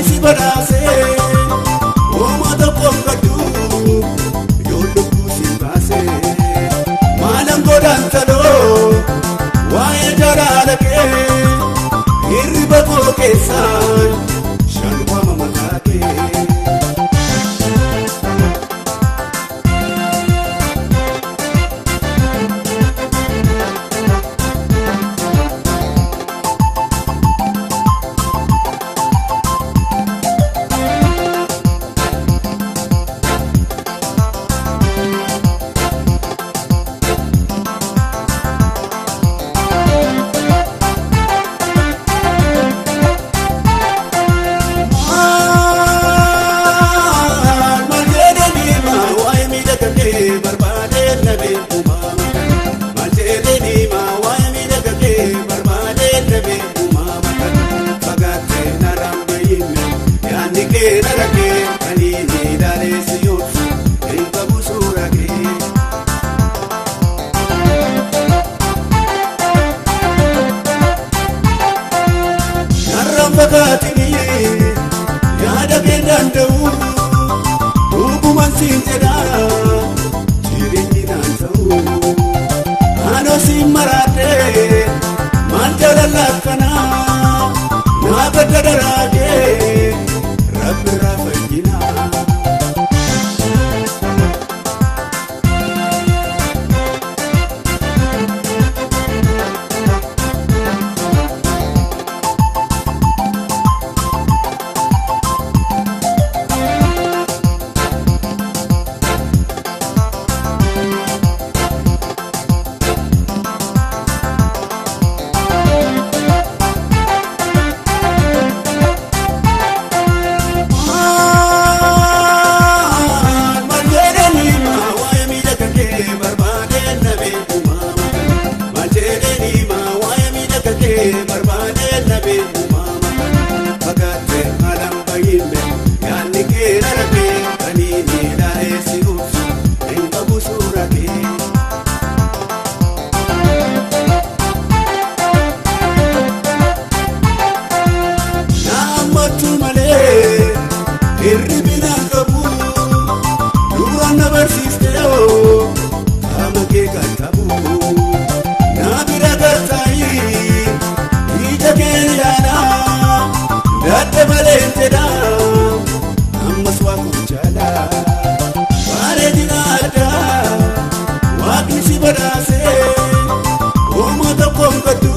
Waaqni si badhaase uumaa tokkoon gaddu yoo lubbuu si baase. Maalaan godhaan taloo waa'ee jaalala kee hirriba koo keessaan shan waama maqaa kee. Yaada kee danda'u dhugumaan siin jedha jireenyi naan ta'u anoo siin maraadhee maal jaalala akkanaa naa gadda daraagee rabbi irraa fayyinaa. Ammas waaqni jaalaa bareedina addaa waaqni si badhaase uumaa tokkoon gaddu.